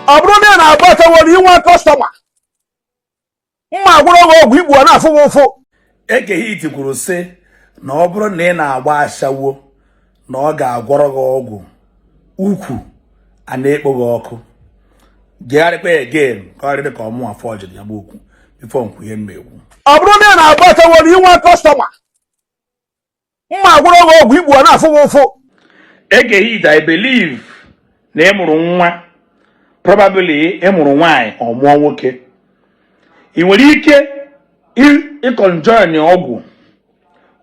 Ọ bụrụ na ị na-agba ashawo inwe customer, mma agwụrụ gị ọgwụ, ikpu a na-afụ gị ụfụ. Eke Hit kwuru sị na ọ bụrụ na ị na-agba ashawo, na ọ ga-agwọrọ gị ọgwụ, ukwu a na-ekpo gị ọkụ. Gegharịkwa again ka ọ rịrị ka ọmụ afọ jiri ya bụ okwu before nkwu ihe m ekwu. Ọ bụrụ na ị na-agba ashawo inwe customer, mma agwụrụ gị ọgwụ, ikpu a na-afụ gị ụfụ. Eke Hit, I believe na ị mụrụ nwa, probably ị mụrụ nwaanyị, ọ mụọ nwoke. Ị nwere ike ịconjoin ọgwụ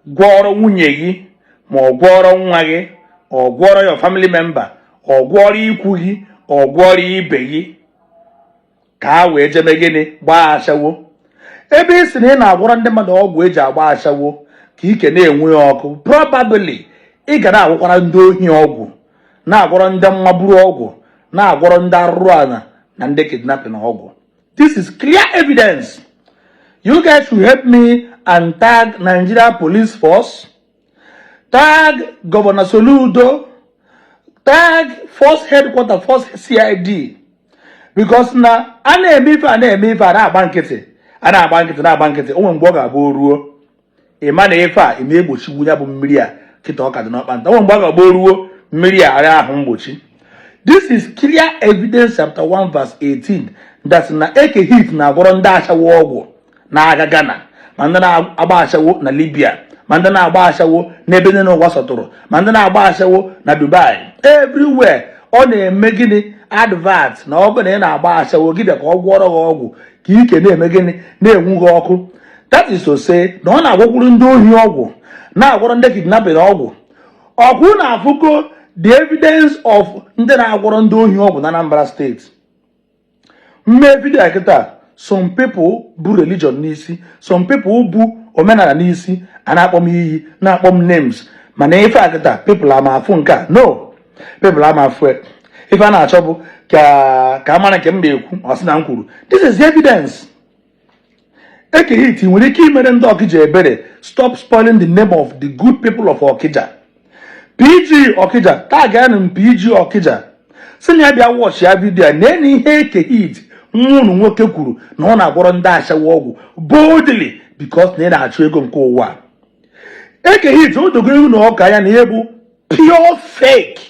gwọọrọ nwunye gị, ma ọ gwọọrọ nwa gị, ọ gwọọrọ your family member, ọ gwọọrọ ikwu gị, ọ gwọọrọ ibe gị, ka ha wee jebe gịnị? Gbaa ashawo. Ebe ị sị na ị na-agwọrọ ndị mmadụ ọgwụ eji agba ashawo ka ike na-enwe ya ọkụ, probably ị ga na-agwọkwara ndị ohi ọgwụ, na-agwọrọ ndị mmagburu ọgwụ, na-agwọrọ ndị arụrụ ala na ndị kidnapping ọgwụ. This is clear evidence. You guys should help me and tag Nigeria Police Force, tag Governor Soludo, tag Force Headquarter, Force CID, because na a na-eme ife a, na-eme ife a, na-agba nkịtị, a na-agba nkịtị, na-agba nkịtị. O nwere mgbe ọ ga-abụ o ruo, ịma na ife a ị na-egbochigbu ya bụ mmiri a kịta ọ ka dị n'ọkpa nta. O nwere mgbe ọ ga-abụ o ruo, mmiri a arịa ahụ mgbochi. This is clear evidence, chapter 1 verse 18, that na Eke Hit na-agwọrọ ndị ashawo ọgwụ na-aga Ghana, ma ndị na-agba ashawo na Libya, ma ndị na-agba ashawo n'ebe ndị n'ụwa sọtụrụ, ma ndị na-agba ashawo na Dubai, everywhere. Ọ na-eme gịnị? Advert na ọ bụ na ị na-agba ashawo, gị bịa ka ọ gwọrọ gị ọgwụ ka ike na-eme gịnị? Na-enwu gị ọkụ. That is to say na ọ na-agwọkwuru ndị ohi ọgwụ, na-agwọrọ ndị kidnapping ọgwụ. Ọkwụ na-afụgo the evidence of ndị na-agwọrọ ndị ohi ọgwụ na Anambra Steeti. Mmee video a kịta, some people bụ religion n'isi, some people bụ omenala n'isi, a na-akpọ m iyi, na-akpọ m names. Mana ife a kịta, people ama afụ nke a? No, people ama afụ ya. Ife a na-achọ bụ ka a mara nke m na-ekwu. Ọ sị na m kwuru, this is the evidence. Eke Hit nwere ike imere ndị Ọkịja ebere. Stop spoiling the name of the good people of Ọkịja. PG Ọkịja, taganụ m PG Ọkịja, si na ya bịa watch ya video a na ihe Eke Hit nwa unu nwoke kwuru na ọ na-agwọrọ ndị ashawo ọgwụ boldly, because na ị na-achụ ego nke ụwa. Eke Hit, o dogo ihu na ọka ya na ihe bụ pure fake,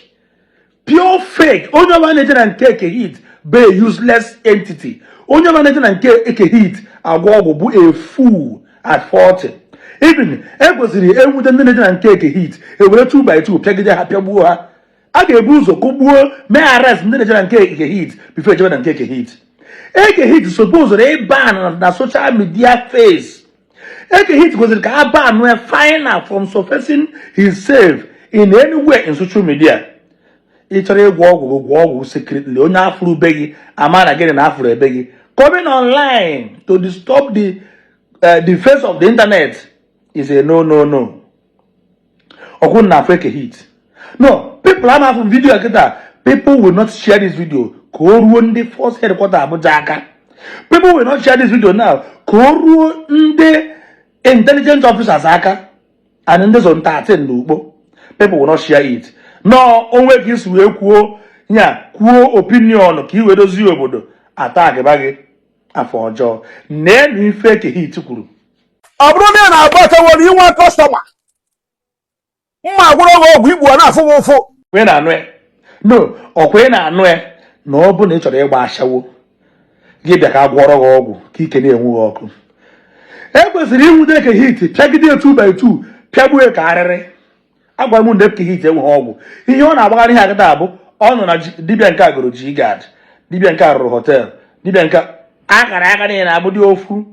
pure fake. Onye ọbụla na-eje na nke Eke Hit bụ a useless entity. Onye ọbụla na-eje na nke Eke Hit agwọ ọgwụ bụ a fool at 40. Even ekwesịrị enwute ndị na-eje na nke Eke Hit, ewere 2 by 2 pịagide ha, pịagbuo ha. A ga-ebu ụzọ kụgbuo, mee arrest ndị na-eje na nke Eke Hit before ejebe na nke Eke Hit. Eke Hit suppose ịban na social media face. Eke Hit kwesịrị ka a ban ya final from surfacing himself in anywhere in social media. Ị chọrọ ịgwọ ọgwụ gị, gwọ ọgwụ secretly, onye afụrụ be gị ama na gịnị na afụrụ ebe gị. Coming online to disturb the face of the internet is a no, no, no. Ọkwụ na afọ Eke Hit, no people ama afụ video kịta. People will not share this video ka o ruo ndị Force Headquarter Abuja aka. People will not share this video now ka o ruo ndị intelligence officers aka and ndị Zone 13 na Ukpo. People will not share it. Nọọ onwe ka isi wee kwuo nya, kwuo opinion ka i wee dozie obodo, atagịba gị afọ ọjọọ. Neenụ ife Eke Hit kwuru. Ọ bụrụ na ị na-agba ashawo inwe customer, mma agwụrụ gị ọgwụ, ikpu a na-afụ gị ụfụ. Ị na-anụ ya? No, ọkwa ị na-anụ ya na ọ bụ na ị chọrọ ịgba ashawo, gị bịa ka a gwọrọ gị ọgwụ ka ike na-enwu gị ọkụ. E kwesịrị inwude Eke Hit, pịagide ya 2 by 2, pịagbuo ya ka arịrị. Agwara m na Eke Hit enweghị ọgwụ. Ihe ọ na-agbagharị ihe akịta abụ ọ nọ na dibịa nke a goro G-Guard, dibịa nke a rụrụ hotel, dibịa nke akara aka niile na-abụ dị ofu.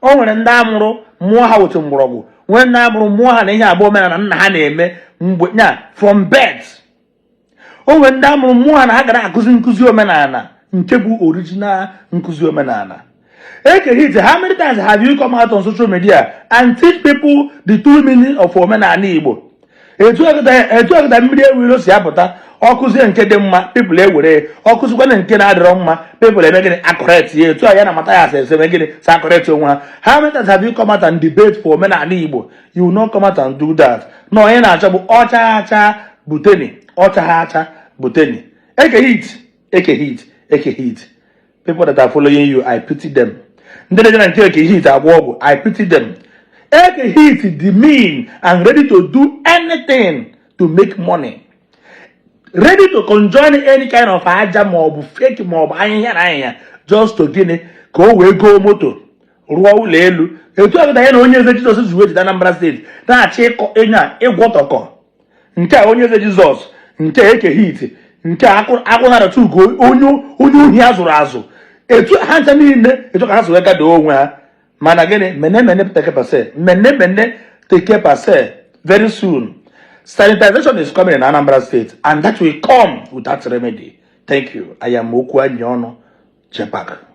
O nwere ndị amụrụ mụọ ha otu mgbọrọgwụ, nwee ndị amụrụ mụọ ha na ihe abụọ omenala nna ha na-eme mgbe nya from birth. O nwere ndị amụrụ mụọ ha na ha gara akụzi nkụzi omenala nke bụ original nkụzi omenala. Eke Hit, how many times have you come out on social media and teach people the true meaning of omenala Igbo? Etu eketa mmiri ewu ilo si apụta, ọkụzie nke dị mma, people ewere, ọkụzikwana nke na-adịrọ mma, people eme gịnị? Acorrect ya. Etu a ya na mata ya asa eme gịnị? Sa acorrect onwe ha. How many times have you come out and debate for omenala Igbo? You will not come out and do that. Na onye na-achọ bụ ọcha acha buteni, ọcha ha acha buteni. Eke Hit, Eke Hit, Eke Hit. People that are following you, I pity them. Ndị na-eje na nke Eke Hit agba ọgwụ, I pity them. Eke Hit dị mean and ready to do anything to make money, ready to conjoin any kind of aja ma ọ bụ fake ma ọ bụ ahịhịa na ahịhịa, just to gịnị? Ka o wee goo moto, rụọ ụlọ elu. Etu a ya na Onye Eze Jizọs zuwe jide Anambra Steeti na-achọ ịkọ ịnya ịgwọtọkọ. Nke a Onye Eze Jizọs, nke a Eke Hit, nke a akwụ narata ugo, onye ohi azụrụ azụ. Etu ha ncha niile, etu ka ha si wee gadoo onwe ha. Mana gịnị? Mene mene teke pase, mene mene teke pase. Very soon, sanitization is coming in Anambra State, and that will come with that remedy. Thank you. I am Okwu Anyị Ọnụ Jepak.